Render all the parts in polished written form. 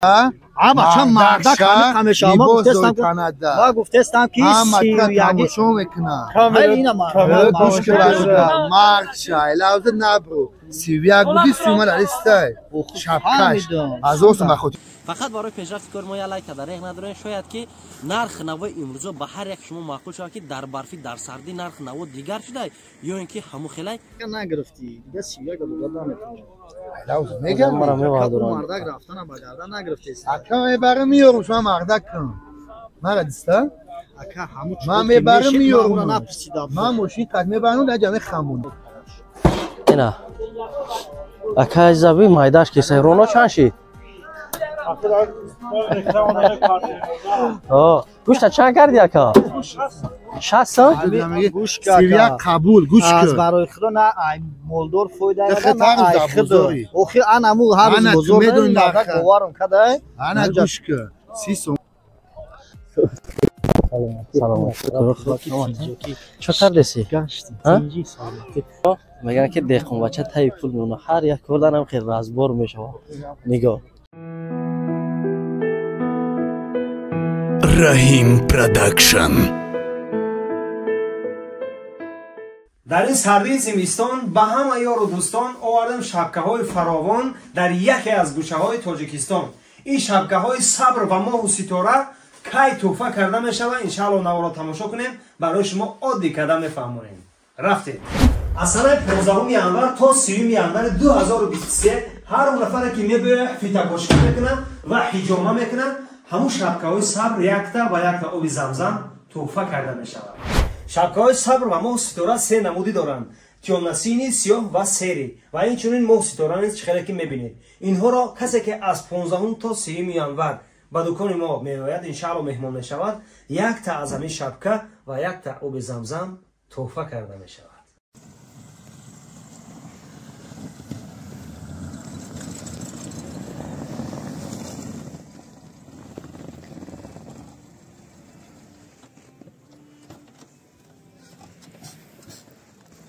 Ама чам мардак ҳамеша ма гуфтестам, ма гуфтестам ки тамошо мекунам. Мардша элавза набру 31 буди сумал алистай шапкаш аз осум бахот. Фақат барои пешрафти кори мо як лайк дареғ надорем. Шояд ки нарх навои имрӯзо ба ҳар як шумо маъқул шавад, ки дар барфӣ, дар сардӣ нарх наво дигар шуда ё ин ки ҳамун хелай нагирифтӣ, дига 31 дода наметавонӣ. Мегам мардак рафтана ба гардан нагирифтест. Ака мебарам меёрам, шума мардак кун. Мара диста? Ака ҳамун ман мебарам меёрам. Напурсидам. Ман мошин қад мебарам, дар ҷамъи хамон. Ина. Ака заби майдаш ки сайроно чанд шид? Гӯшта чанд карди, ака? 60 сом? 31 қабул, гӯш аз кун. Барои худо на ай молдор фоида хатар на ай дар худо. бозорӣ. Охир ан аму ҳар рӯз Ана, ту бозор медонӣ мардак нарха. боварам кадай. Ана гӯш кун. 30 сом. Салом. Чо кардеси? Мегӯянд ки деҳқонбача таи пул мемонад. Ҳар як корданам хел разбор мешавад. Нигоҳ. Раҳим Продакшн. Дар ин сардии зимистон ба ҳама ёру дӯстон овардем шабкаҳои фаровон дар яке аз гӯшаҳои Тоҷикистон. Ин шабкаҳои сабр ва моҳу ситора кай тӯҳфа карда мешавад, иншаалло наворо тамошо кунем, барои шумо оддӣ карда мефаҳмонем. Рафтем. Аз санаи 15 январ то 30 январи 2023 ҳар он нафаре ки мебиёяд, фитакошӣ мекунад ва ҳиҷома мекунад, ҳамун шабкаҳои сабр якта ва якта оби замзам тӯҳфа карда мешавад. Шабкаҳои сабр ва моҳу ситора се намудӣ доранд: тёмнасини, сиёҳ ва серӣ, ва инчунин моҳу ситора низ, чӣ хеле ки мебинед. Инҳоро касе ки аз 15 то 30 январ ба дукони мо меояд, иншаалло меҳмон мешавад, якта аз ҳамин шабка ва якта оби замзам тӯҳфа карда мешавад.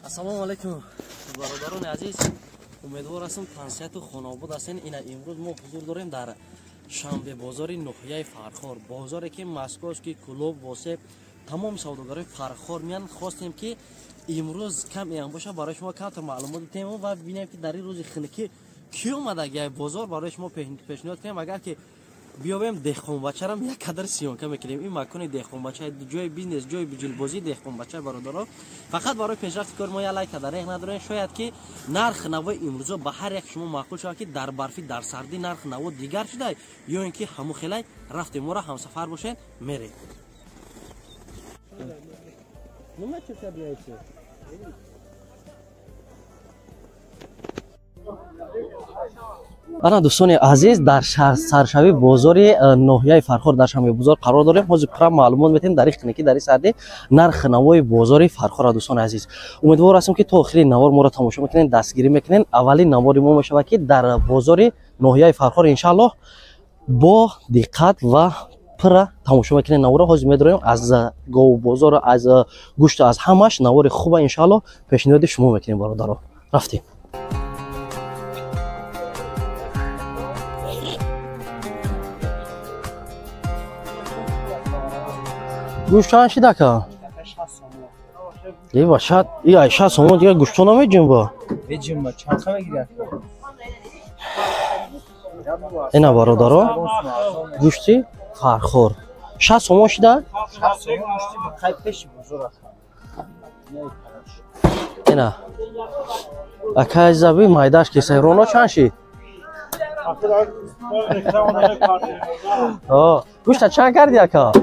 Ассалому алайкум, бародарони азиз. Умедвор ҳастам, тансиҳату хонаобод ҳастен. Ина имрӯз мо ҳузур дорем дар шанбе бозори ноҳияи Фархор, бозоре ки Московский, Кӯлоб, Восеб, тамоми савдогарои Фархор меянд. Хостем ки имрӯз камеам боша, барои шумо камтар маълумот диҳем ва бинем ки дар ин рӯзи хунукӣ кӣ омадагиай бозор, барои шумо пешниҳод кунем. Агар ки биёбем деҳқонбачарам як қадар съёмка мекунем. Ин макони деҳқонбача, ҷои бизнес, ҷои биҷилбозии деҳқонбача. Бародаро, фақат барои пешрафти кори мо як лайк дареғ надорем. Шояд ки нарх навои имрӯзо ба ҳар як шумо маъқул шавад, ки дар барфӣ, дар сардӣ нарх наво дигар шуда ё ин ки ҳамун хелай. Рафтем, моро ҳамсафар бошед, мерем. Нима чӣ кардиайси? Ана, дӯстони азиз, дар саршавии бозори ноҳияи Фархор, дар шанбе бозор қарор дорем. Ҳозир пурра маълумот метиҳем дар ихтине ки дар ин сарди нархи навои бозори Фархора. Дӯстони азиз, умедвор ҳастем, ки то охири навор моро тамошо мекунед, дастгирӣ мекунед. Аввалин навори мо мешавад, ки дар бозори ноҳияи Фархор, иншааллоҳ, бо диққат ва пурра тамошо мекунед наворо. Ҳозир медорем аз говбозор, аз гӯшту аз ҳамаш навори хуба иншааллоҳ пешниҳоди шумо мекунем. Бародаро, рафтем. Гӯшт чанд шид, ака? Ева, шат, и ай 60 сомон дига гӯшто намеҷунба. Меҷунба, чанд мегирӣ? Ина, бародаро, гӯшти Фархор 60 сомон шида. 60 сомон гӯшти қай пеши бозор аст. Ина. Ака заби майдаш ки сайроно чанд шид? Гӯшта чанд карди, ака?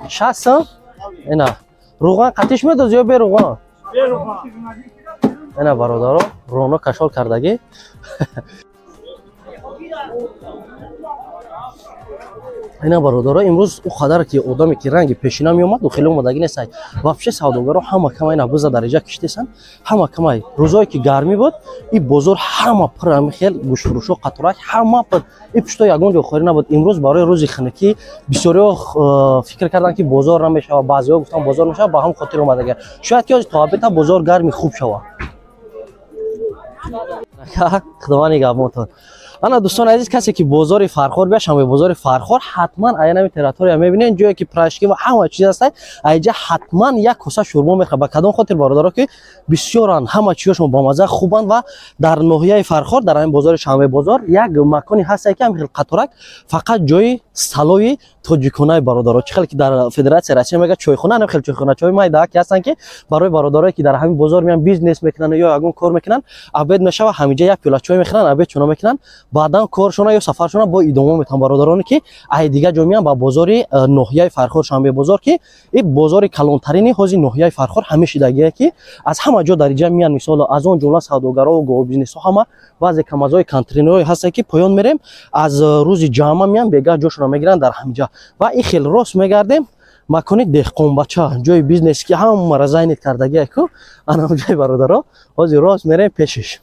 60 сом? Ина. Руған қатиш медоз ё беруған? Ина, бародаро, руғано кашол кардагӣ. Ина, бародаро, имрӯз ӯ қадар ки одаме ки ранги пешина меомад, ӯ хеле омадагӣ нестай. Вообще савдогаро ҳама камай на биза дариҷа киштесан, ҳама камай. Рӯзое ки гармӣ буд, и бозор ҳама пур, ҳами хел гӯштфурӯшо, қаторак ҳама пур. И пушто ягон ҷо холӣ набуд. Имрӯз барои рӯзи хунукӣ бисёриҳо фикр карданд, ки бозор намешавад, баъзеҳо гуфтанд, бозор мешавад, ба ҳам хотир омадагӣ. Шояд ки ҳозир то обеда бозор гарми хуб шавад. Худованд нигаҳбонтон. Ана дӯстони азиз, касе ки бозори Фархор бия, шанбе бозори Фархор, ҳатман аянами территория мебинен, ҷое ки прашки ва ҳама чиз ҳаст, айҷа ҳатман як коса шӯрбо мехӯрад. Ба кадом хотир бародаро ки бисёранд, ҳама чизошон бомазза хубанд ва дар ноҳияи Фархор дар ҳамин бозори шанбе бозор як макони ҳастае ки ҳамин хел қаторак фақат ҷои салои тоҷиконаи бародаро, чӣ хеле ки дар Федератсияи Россия мегӯяд чойхона, ҳамин хел чойхона чой майда ки ҳастанд, ки барои бародарое ки дар ҳамин бозор меянд, бизнес мекунанд ё ягон кор мекунанд, обед мешава, ҳаминҷа як пиёла чой мехӯранд, обед чуно мекунанд, баъдан коршона ё сафаршона бо идома метавон. Бародароне ки ай дигар ҷо меянд ба бозори ноҳияи Фархор шанбе бозор, ки ин бозори калонтарини ҳозир ноҳияи Фархор ҳамешидагие ки аз ҳама ҷо дар инҷа меянд, мисол аз он ҷумла савдогаро, говбизнесҳо, ҳама баъзе камазҳои контейнерҳое ҳастанд ки поён мерем, аз рӯзи ҷамъа меянд, бегаҳ ҷошона мегиранд дар ҳаминҷа. Ва ин хел рост мегардем макони деҳқонбача, ҷои бизнес ки ҳамаро зайнит кардагие ку ана ҷои бародаро, ҳозир рост мерем пешиш.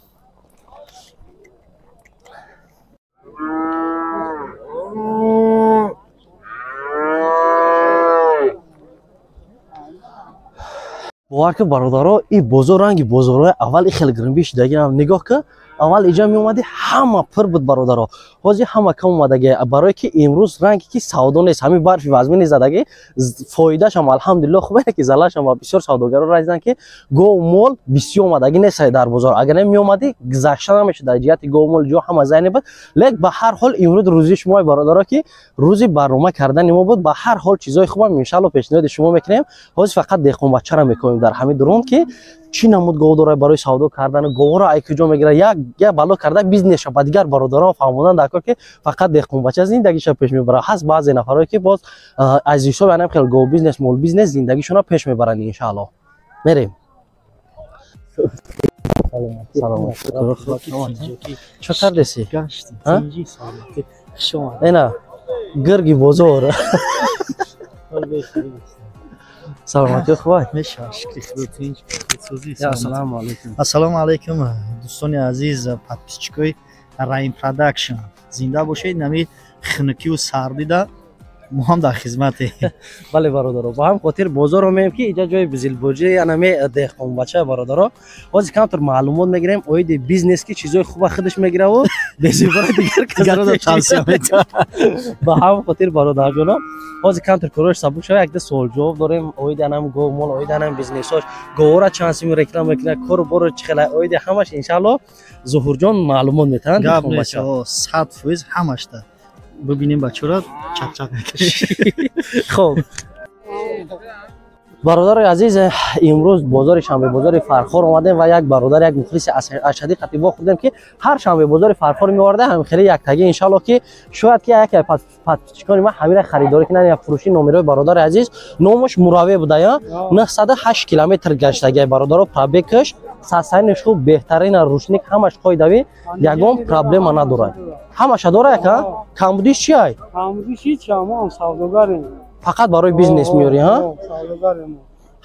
Бовар ки бародаро, ин бозор ранги бозорҳои аввал ин хеле гирмбӣ шудагӣ. Нигоҳ ки аввал иҷа меомадӣ, ҳама пур буд бародаро, ҳозир ҳама кам омадагӣ, барое ки имрӯз ранге ки савдо нест, ҳамин барфи вазмини задагӣ, фоидашам алҳамдулилло хуб ки залашам ва бисёр савдогаро разиданд ки гов мол бисёр омадагӣ нест дар бозор. Агар меомадӣ гузашта намешуд дар ҷиҳати гов мол, ҷо ҳама зайне буд. Лек ба ҳар ҳол имрӯз рӯзи шумо бародаро ки рӯзи барнома кардани мо буд, ба ҳар ҳол чизои хубам иншаалло пешниҳоди шумо мекунем. Ҳозир фақат деҳқонбачаро мекунем дар ҳамин дурун ки чӣ намуд гов дорад барои савдо кардан, говро ай куҷо мегирад, як бало карда бизнеша ба дигар бародарон фаҳмондан дар кор ки фақат деҳқонбача зиндагиша пеш мебарад. Ҳаст баъзе нафарое ки боз аз ҳисоби анам хел гов бизнес, мол бизнес зиндагишона пеш мебаранд. Иншаалло мерем. Салом, чо кардеси? Ина гирги бозор. Саломатӣ хубай? Ассалому алайкум. Ассалому алайкум дӯстони азиз, подписчикои Раим Продакшн, зинда бошед. Нами хунукию сардида мо ҳам дар хизмате. Бале бародаро, ба ҳам хотир бозорро меем ки иҷа ҷои бизилбоҷӣ анаме деҳқонбача бародаро. Ҳозир камтар маълумот мегирем оиди бизнес ки чизои хуба худаш мегираву безибора дигар касро тавсия медиҳад. Ба ҳам хотир бародарҷоно, ҳозир камтар корош сабук шава, якда суол-ҷавоб дорем оиди анам гов мол, оиди анам бизнесҳош, говора чанд сими реклама мекунад, кору боро чӣ хела, оиди ҳамаш иншаалло Зуҳурҷон маълумот метаҳанд. Гап нест, 100% ҳамашта бибинем, бачаро чақчақ мекашид. Хоб бародари азиз, имрӯз бозори шанбе бозори Фархор омадем ва як бародар, як мухлиси ашадӣ қатӣ вохӯрдем ки ҳар шанбе бозори Фархор меоварда ҳам хеле яктагӣ. Иншаалло ки шояд ки яке подписчикони ма ҳамира харидорӣ кунанд я фурӯши номерои бародари азиз. Номаш Мураве буда, я 908 километр гаштагӣ бародаро, пробегаш сасайниш хуб, беҳтарина, рушник ҳамаш қоидавӣ, ягон проблема надорад. Ҳамаша дора яка? Камбудиш чи ай? Камбудиш ҳеч, мо ҳам савдогарем. Фақат барои бизнес меёрӣ, ҳа?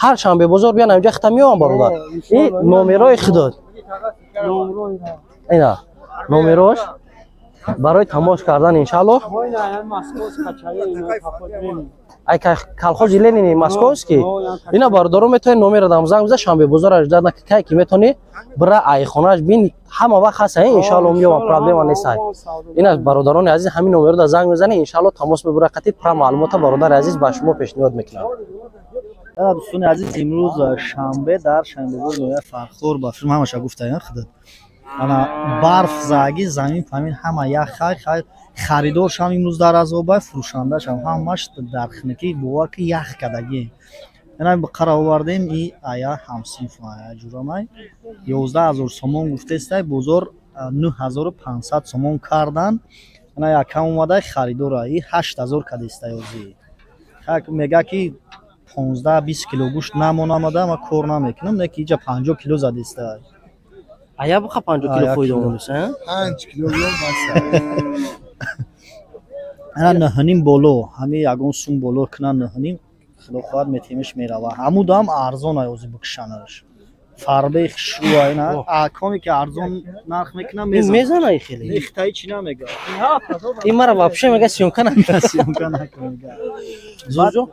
Ҳар шанбе бозор биён ҳаминҷа хита меоям бародар. И номерои худот. Ина номерош барои тамош кардан иншаалло. Ай колхози Ленини московский. Ина бародаро метавонед номеро дам занг биза, шанбе бозор аждад на кай ки метавонӣ бира ай хонаш бин, ҳама вақт ҳаст, иншаалло меоям, проблема нест. Ина бародарони азиз ҳамин номеро да занг мезанед, иншаалло тамос мебура қатӣ пра маълумота бародари азиз ба шумо пешниҳод мекунад. Дӯстони азиз, имрӯз шанбе дар шанбебозор ноҳияи Фархор ба филм ҳамаша гуфтаям худат. Ана барф заги замин памин ҳама ях хай хай, харидоршам имрӯз дар азобай, фурӯшандашам ҳамаш дар хунукӣ, бовар ки ях кардагӣ. Ина қара овардем и ая ҳамсинф ая ҷурамай 11 000 сомон гуфтестай, бозор 9500 сомон кардан. Ина якам омадай харидора и 8000 кадестай озӣ. Хак мега ки 15-20 кило гӯшт намонамада, ма кор намекунам, не ки иҷа 50 кило задестай. Ая буха 50 кило фоида омадест, а? 5 кило баса. Ана 9.5 боло, ҳами ягон сум боло кунан 9.5, худо хоҳад метемиш мерава. Ҳамудам арзон ай ози бикшанаш. Фарбе хушрӯ ина, акоме ки арзон нарх мекунам мезана. Мезана хеле. Ихтаи чӣ намега. Ин мара вообще мега съёмка накун. Съёмка накун мега. Зурҷон,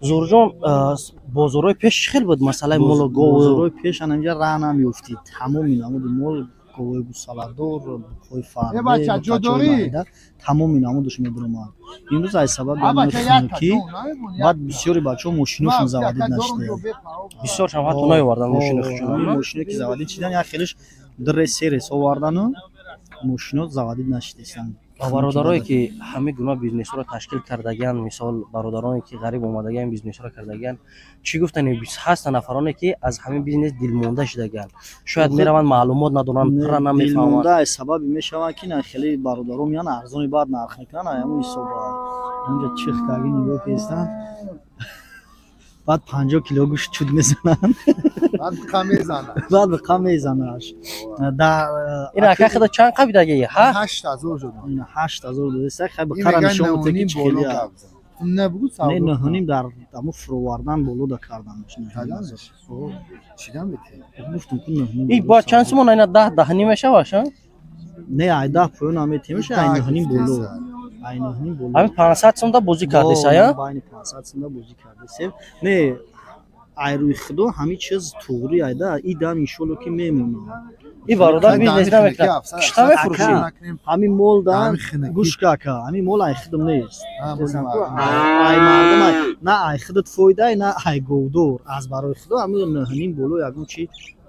Зурҷон, бозорҳои пеш чӣ хел буд масъалаи молу гов? Бозорҳои пеш ана инҷа раҳ намеёфтид. Тамоми намуди мол Говои гусаладор, буқҳои фарбе, тамоми намудаш медиромад. Имрӯз аз сабаби хунукӣ баъд бисёри бачаҳо мошиношон заводид нашидаанд. Бисёршам ҳатто наовардан мошиношон. Мошино ки заводид шидан, як хелиш ду рейс, се рейс овардану мошино заводид нашидастанд. Ва бародарое ки ҳамин гуна бизнесҳоро ташкил кардагианд, мисол бародароне ки ғариб омадагианд, бизнесҳоро кардагианд, чӣ гуфтани ҳастанд нафароне ки аз ҳамин бизнес дилмонда шудагианд, шояд мераванд, маълумот надоранд, пурра намефаҳманд. Дилмонда аз сабаби мешаванд ки на хеле бародаро меянд, арзони баъд нарх мекунанд, ҳамин ҳисоба инҷа чих карги нигоҳ кестанд, баъд 50 кило гӯшт чуд мезананд, баъд биқа мезанад, баъд биқа мезанаш. Ин ака худа чанд қабидаги? 8000 шуд. 8000 додеста, хай биқара нишон буда ки чӣ хеле не, нӯҳним дар аму фуровардан боло да карданаш. Чидан бете? Гуфтум ку нӯҳним. И бояд чанд сомон? Айна 10, 10.5 мешаваш? Не, ай 10 поён наметемаш, ай нӯҳним боло. Ҳамин 500 сомда бозӣ кардесая? Байни 500 сомда бозӣ кардесем. Не, ай рӯи худо ҳамин чиз туғри айда, и дам иншолло ки мемонад. И бародар бизнес намекунад, кишта мефурӯшӣ? Ҳамин мол дан гӯш ка ака, ҳамин мол ай худам нест, ай мардум, на ай худат фоидай, на ай говдор. Аз барои худо ҳамин нӯҳним боло ягон чи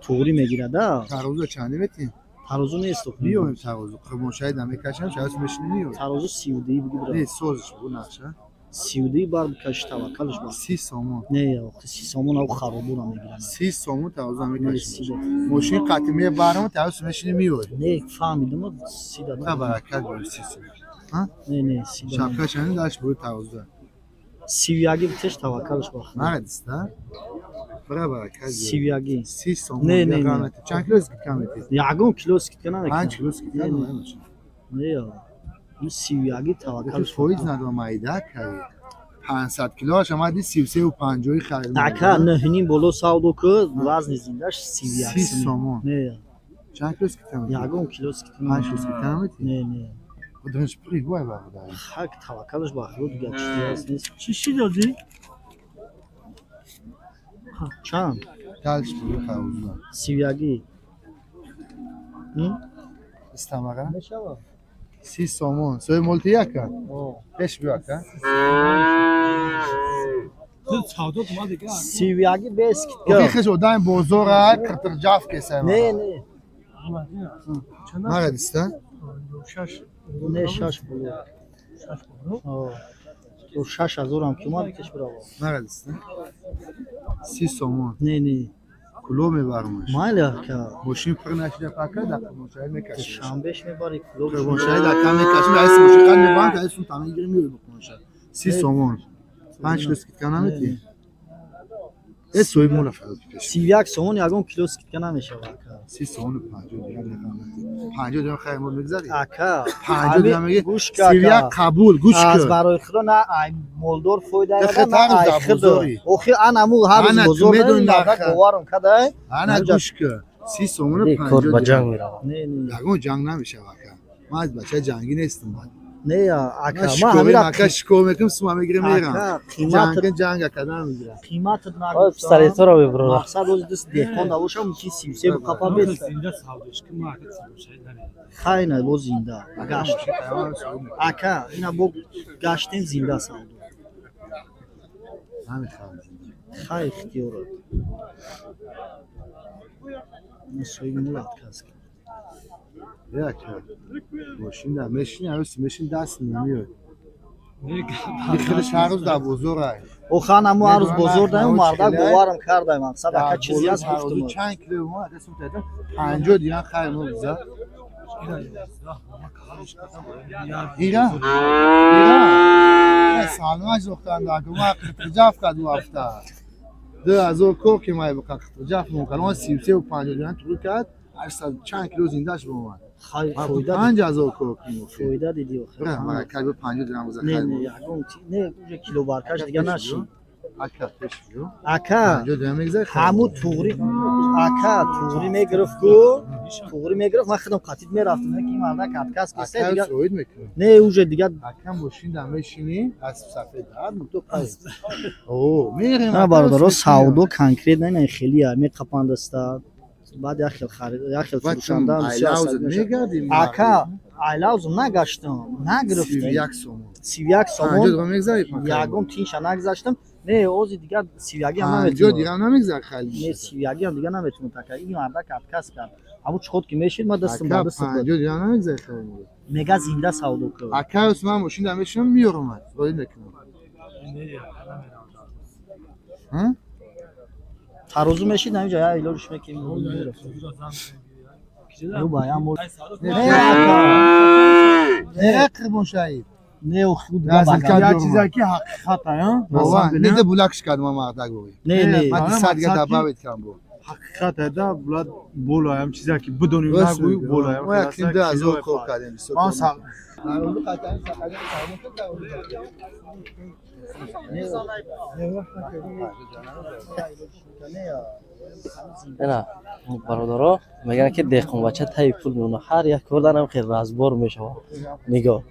туғрӣ мегирада. Тарозу чанде метем? Тарозу нест. Миёем тарозу. Қурбоншаҳид намекашам, шаҳид мешинем миёем. Тарозу 32 биги бира. Не, созиш бу нақша. 32 бар бикаши, таваккалш бар. 30 сомон. Не, 30 сомон ав харобура мегирам. 30 сомон тарозу намекашем. Мошин қатъи мебарам, тарозу мешинем миёем. Не, фаҳмидам, 30 да. Та баракат бори 30 сомон. Ҳа? Не, не, 30 да. Шапка чанд даш бури тарозу. 31 битеш, таваккалш бар. Нарадиста? Бара баракат. 31. 30 сомон. Не, не, не. Чанд кило скидка метед? Ягон кило скидка намекунам. 5 кило скидка намекунам. Не, 31 таваккалш. Фоиз надорам, майда кай. 500 килоаш омади 33,50 харид. Ака, нӯҳним боло савдо ку, вазни зиндаш 31. 30 сомон. Не. Чанд кило скидка метед? Ягон кило скидка. 5 кило скидка наметед? Не, не. Кудумаш пули бой бародар. Хак, таваккалш ба худо, дигар чизе ҳаст нест. Чӣ ши додӣ? Чанд? Дальше буду тарозу. 31. Истамара? Мешавад. 30 сомон. Сои молти яка? Пеш биё ака. 31 без скидка. Охи хеш одам бозора қиртирҷаф кесай. Не, не. Нарадиста? Не, шаш боло. Шаш боло? 6000 ам ки омад, бикеш бирава. Нарадиста? 30 сомон. Не, не. Куло мебармаш. Майли ака. Мошин пур нашида пака да Қурбоншаҳид мекашем. Шанбеш мебари куло. Қурбоншаҳид ака мекашем, айс мошин қад мебарам, айс сум тамин гирим меоем Қурбоншаҳид. 30 сомон. 5 кило скидка намети? Э, соҳиб мола фарз бикаш. 31 сомон ягон кило скидка намешава ака. 30 сомон 50 дирам намети. 50 дирам хайр мол мегзари? Ака, 50 дирам меги. Гӯш ка. 31 қабул, гӯш Аз кун. барои худо на ай молдор фоида Хе, на ай ҳар рӯз худо. бозорӣ. Охи ан аму ҳар рӯз Ана, ту бозор медони мардак нарха. боварам кадай. Ана гӯш кун. 30 сомон Кор ба 50 ҷанг дирам. меравад. Не, не. Ягон ҷанг намешава ака. Ман аз бачаи ҷангӣ нестам. Не, ака, Ман ман шикоя ҳамира ака шикоя мекунам, сума мегирам мерам. Ака, қимат Ҷанг ҷанг акадан мегирам. қиматат Ой, нагуфтам. пистолетҳоро мебурад. Мақсад ози даст деҳқон набошам, мумкин 33 қапа бес. Хайна бо зинда. Гашт. Ака, ина бо гаштем зинда савдо. Намехоҳам. Хай, ихтиёрат. Ина соҳиби мол отказ кард. Яка. Мошин да мешини, ҳар рӯз мешини даст намеояд. Хелеш ҳар рӯз дар бозор ай. Охан аму ҳар рӯз бозор даем, Медонам, мардак чилай. боварам кардай, мақсад ака Дар чизе бозор аст ҳар рӯз гуфтум. чанд кило мо дастам кардам, 50 дирам хайр мо биза. Ира? Ира? Салмаш духтан дар ма қиртирҷаф кард ӯ ҳафта. 2000 кор ки май бика қиртирҷаф мон кард. Он 33 ва 50 дирам туғри кард, 800 чанд кило зиндаш бомад. Хай, фоида 5000 кор кунем. Фоида диди охир. Бира, баракат бо 50 дирам биза Не, хайр. не, ягон не, уже кило баркаш дига нашид. Ака пеш биё. Ака, 50 дирам мегзари. ҳаму туғри ака туғри мегирифт ку, туғри мегирифт, ман худам қатид мерафтам, ки ин мардак отказ киста Ака дига. соид мекунем. Не, уже дига. Ака мошин да мешини, аз сафед ҳар муто пай. О, мерем. На, бародаро, савдо конкретно ина хелия меқапандаста. Баъд як хел харид, як хел фурӯшанда ака айлавзу нагаштам, нагирифтам. 31 сомон. 31 сомон. Ягон тинша нагзаштам. Не, ози дигар 31 ҳам наметавонам. 50 дирам намегзар хали. Не, 31 ҳам дигар наметавонам така. Ин мардак отказ кард. Ҳамун чӣ ки мешид, ман дастам ба даст. 50 дирам намегзар хали. Мега зинда савдо кар. Ака, ман мошин да мешинам меёрам, роӣ мекунам. Ҳа? Тарозу мешид, ҳаминҷо я илоҷш мекунем. Ю ба ям. Не, қурбон шаҳид. Не, худ як чизе ки ҳақиқат ая. Не, де булакш кард ма мардак бо. Не, не. Ма 100 дига добавить кам бо. Ҳақиқат ада булад болаям чизе ки бидонӣ нагӯй болаям. Мо як 2000 кор кардем. Ман сақ. Ина бародаро мегӯянд ки деҳқонбача таи пул мемонад, ҳар як корданам хел разбор мешавад. Нигоҳ.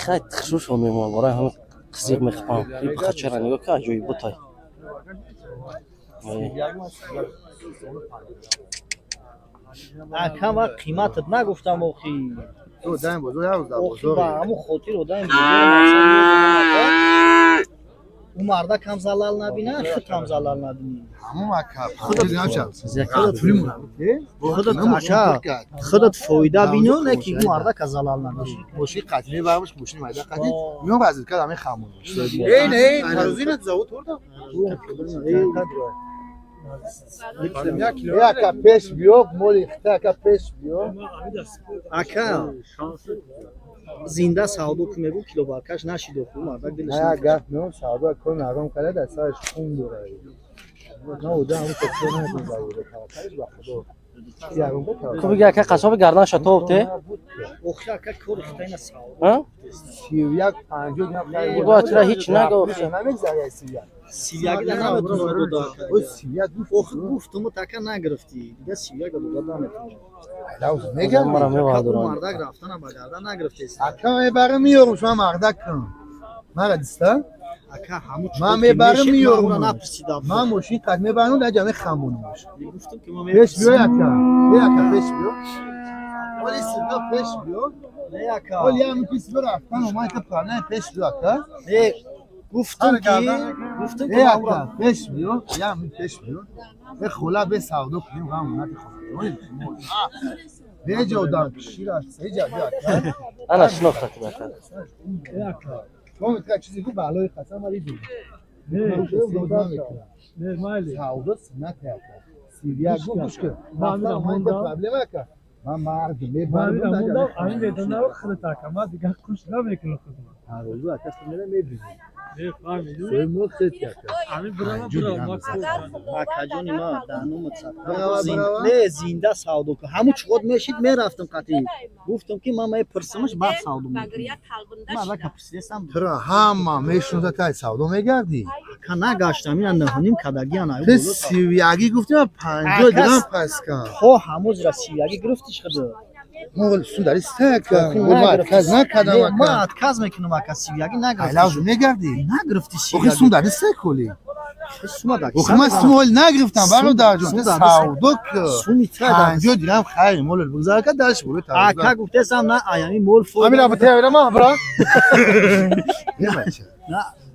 Хай тихшушон мемонад, барои ҳамин қизиқ мехӯрам. Ин пахачара нигоҳ ки аҷоиб бутай. Ака ма қиматат нагуфтам охи. Одаем бозор, як рӯз дар бозор. Ба ҳамун хотир одаем бозор мақсад меёбам. Ӯ мардак ҳам залал набинад, худ ҳам залал набинӣ. Ҳамун ака, худат ака, худат фоида бинё, не ки ӯ мардака залал набинӣ. Мошини қатӣ мебармш, мошини майда қатӣ, меём вазиркар ҳамин хамон. Эй, не, тарозина завод торда. Ака пеш биё, моли хита ака пеш биё. Ака зинда савдо ки мегӯ килобаркаш нашид оху мардак дилаш. На гап меом савдо кор наром карда дар сараш хун дорад. На одам ҳамун кор накун завода таваккалаш ба Худо. Ту биги ака қасоби гарданша тоб те? Охи ака кори хита ина савдо. Ҳа? 31 50 дирам. Бо чира ҳеч нагӯ. Намегзарӣ 31. 31 да наметавонам дода ака. О 31 гуфт. Охи гуфтум така нагирифтӣ. Дига 31 дода наметавонам. Мегам мара мевардорам. Мардак рафтанам ба гардан нагирифтест. Ака мебарам меёрам, шумо мардак кун. Мара диста? Ака ҳамун ман мебарам меёрам. Напурсидам. Ман мошин қад мебарам дар ҷамъи хамонаш. Гуфтум ки ман пеш биё ака. Э ака пеш биё. Оли сига пеш биё. Не ака. Оли ҳам кис биё рафтан омад ка проблем пеш биё ака. Не гуфтум ки ака пеш биё, ям пеш биё. Э хола бе савдо кунем ғам натихо. Беҷа одам шира сеҷа биё ака. Ана шинохта ки ака. Ака. Мо метра чизе гу балои қасам вали ду. Не, майли. Савдо суннат ака. 31 гу гӯш кун. Ман ман проблема ака. Ман мард мебарам. Ман ҳамин ведонаро худат ака. Ман дигар куш намекунам худам. Ҳар рӯз ака худро мебинӣ. Акаҷони ма даҳнумат не зинда савдо кун. Ҳамун чӣ қод мешид мерафтам қатъи. Гуфтам ки ман мепурсамаш баъд савдо мекунам. Ман ака пурсидастам. Туро ҳама мешиносад тай савдо мегардӣ? Ака нагаштам, ина нӯҳним кадагиан. Ту 31 гуфтӣ, ман 50 дирам пас кам. То ҳамузра 31 гирифтиш худо. Мол сум дар истака. Ман отказ накардам ака. Ман отказ мекунам ака, 31 нагирифтӣ. Айлавз мегардӣ? Нагирифтӣ 31. Охи сум дар истаколи. Охи ман сум ҳол нагирифтам бародарҷон. Савдо кун. Суми та 50 дирам хайр мол бигзар ака дальше буро та. Ака гуфтесам на аями мол фоида. Амира ба тея ма бра. Не бача.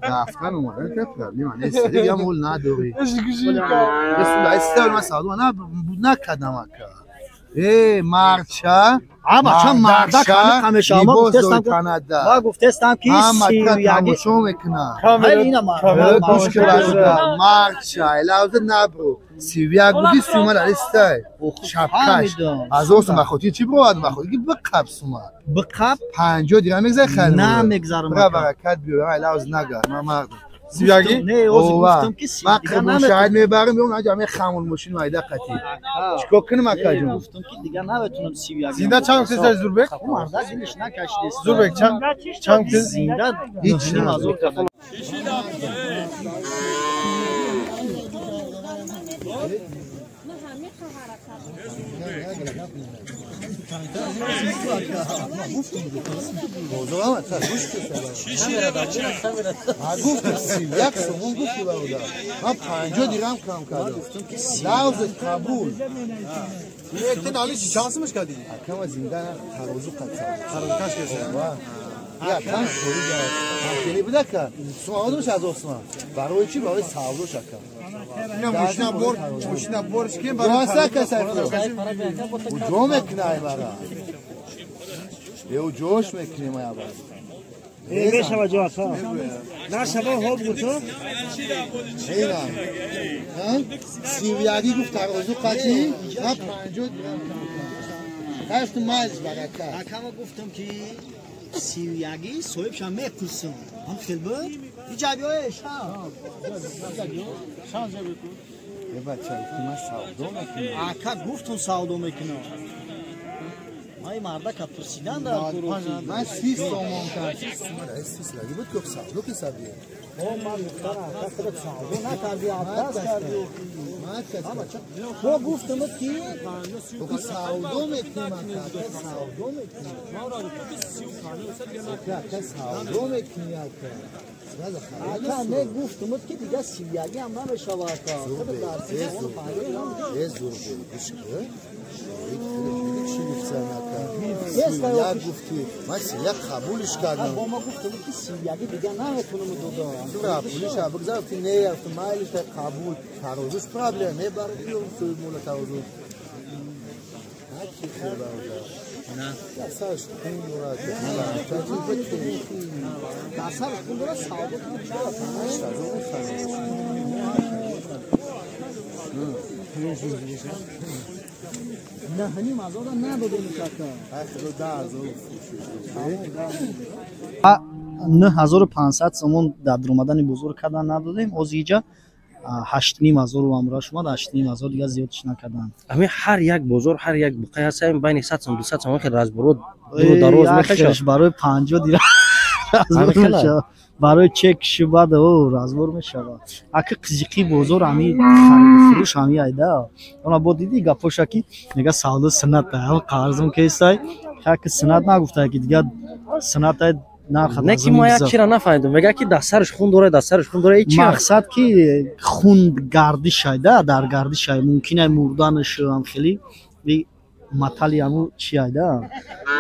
Рафтан омадан ка проблема нест. Дигар мол надорӣ. Сум дар иста ман савдо накардам ака. Э марча Аба ча мардак ҳамеша ма гуфтестам ма гуфтестам ки ҳама тамошо мекунад. Марча элавза набро 31 гуди сума дар истай шабкаш ҳазор сум ба хотири чӣ бировад? Ба хотири ки биқаб сума биқаб 50 дирам мегзари хайр намегзарам. Бира баракат биёр, элавз нагар ман мардам. 31? Не, ози гуфтам ки ман қурбон шаҳид мебарам, меём наҷа ҳамин хамул мошин майда қатӣ. Чикор кунам акаҷон? Гуфтам ки дигар наметавонам 31. Зинда чанд сесар Зурбек? Мардак дилаш накашидест. Зурбек чанд зинда ҳеҷ ҳазор кардам. Бозорам та гӯш кардам. Гуфтам 31 сомон гуфти бародар. Ман 50 дирам кам кардам. Лавз қабул. Ин али чанд сомаш кардӣ? Акама зинда тарозу қад. Тарозу каш кардӣ. Я кам хӯрида. Хеле буда ка. Сомон аз осмон. Барои чӣ? Барои савдо шака. Ина мошина бор, мошина борш ки барои сака сайф. Ҷо мекунай бара. Ё ҷош мекунем ай абад. Мешава ҷо ака. Нашава хоб гуфто. Ина. Ҳа? 31 гуфт тарозу қати, ма 50 дирам кам кардам. Хашту майлш барака. Акама гуфтам ки 31 соҳибшам мепурсам. Ҳам хел буд? Иҷа биёе шав. Шав ҷа бикун. Е бача, гуфти ман савдо мекунам. Ака гуфтум савдо мекунам. Май мардака пурсидан дар куруфи. Ман 30 сомон кардам. 30 лаги буд ки савдо ки савдо. О ман гуфтам ака худат савдо накарди, абдас карди. Бо гуфтам ки ту савдо мекунам, ака савдо мекунам. Ака савдо мекунӣ ака. Ака не гуфтам ки дига 31 ҳам намешава ака. Худат дар 30 сомон 50 Е зур буд, гӯш кун. Чӣ гуфтам ака? Як гуфти, ман 31 қабулиш кардам. Бо ма гуфтам ки 31 дига наметунам дода. Тура пулиша бигзар ки не, ту майлиш қабул. Тарозуш проблем, мебарам биём суи мола тарозу. Ҳар чи хӯрда. Дар сараш хун дорад. Дар сараш хун дорад, савдо кунад чӣ? 9.5 ҳазора надодем ака. 9500 сомон дар даромадани бозор кардан надодем. Оз иҷа 8.5 ҳазор амраш омад, 8.5 ҳазор дига зиёдш накарданд. Ами ҳар як бозор, ҳар як буқай ҳастем байни 100 сом 200 сом хел разборот дуру дароз мехашад. Барои 50 дирам разбор мешавад. Барои чек шубад о разбор мешавад. Ака қизиқи бозор ами хариду фурӯш ами айда. Она бо диди гапоша ки мега савдо суннат ам қарзм кесай. Хаки суннат нагуфта ки дига суннат нарх не ки ма як чира нафаҳмидам. Мега ки дар сараш хун дорад, дар сараш хун дорад. Чи мақсад ки хун гардишайда, дар гардишай мумкин ай мурданаш ам хеле матали аму чи айда.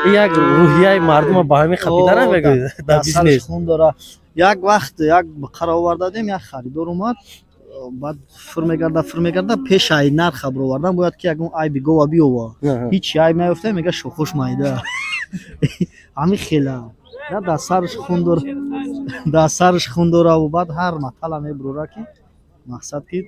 Як рӯҳияи мардума ба ҳамин хапида намегӯяд дар бизнес. Хун дора. Як вақт як бақара овардадем, як харидор омад, баъд фир мегарда, пеш ай нарха баровардан бояд ки ягон айби гова биёва. Ҳеч айб наёфта, мега шохош майда. Ҳамин хела. Я дар сараш хун дора, дар сараш хун дора ва баъд ҳар матала мебурора ки мақсад ки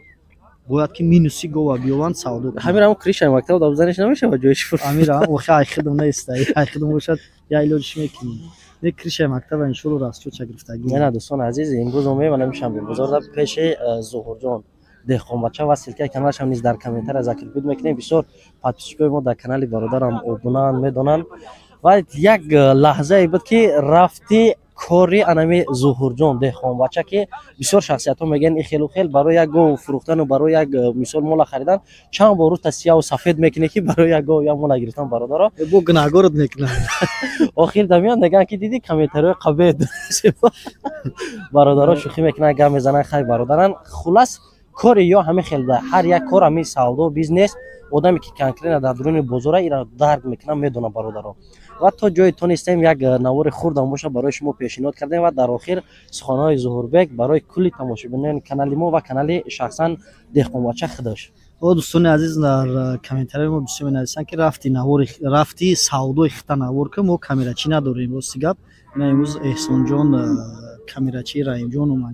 бояд ки минуси гова биёванд савдо. Ҳамин ҳамон кришаи мактаб дар бизаниш намешавад ҷояш фур. Амира, охи ай хидм нест, ай хидм бошад я илоҷиш мекунем. Не кришаи мактаба иншолло растчоча гирифтагӣ. Не, дӯстони азиз, имрӯз мо мемонем шанбе бозор дар пеши Зуҳурҷон деҳқонбача ва ссылкаи каналашам низ дар комментария закрепить мекунем. Бисёр подписчикои мо дар канали бародарам обунаанд, медонанд. Ва як лаҳзае буд ки рафти кори анами Зуҳурҷон деҳқонбача ки бисёр шахсиятҳо мегӯянд ин хелу хел барои як гов фурӯхтану барои як мисол мола харидан чанд бор рӯзта сияҳу сафед мекунӣ ки барои як гов як мола гирифтан бародаро. Бо гунаҳгорот мекунанд. Охир дамиён мегӯянд ки диди комментариҳои қабед. Бародаро шӯхӣ мекунанд, гап мезананд, хай бародаран. Хулас кори ё ҳамин хел ҳар як кор ҳамин савдо бизнес одаме ки конкретно дар дуруни бозора ира дарк мекунад, медонад бародаро. Ва то ҷое тонистем як навори хурдам боша барои шумо пешниҳод кардем ва дар охир суханҳои Зуҳурбек барои кулли тамошобинони канали мо ва канали шахсан деҳқонбача худаш. О дӯстони азиз, дар комментарияи мо бисёр менависанд ки рафти навори рафти савдои хита навор ки мо камерачӣ надорем. Рости гап ина имрӯз Эҳсонҷон камерачии Раҳимҷон омад.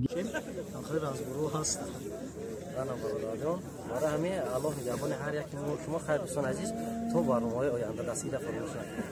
Бародарҷон, барои ҳамин Аллоҳ нигаҳбони ҳар яки мо шумо. Хайр дӯстони азиз, то барномаҳои оянда дастгира фаромӯш накунед.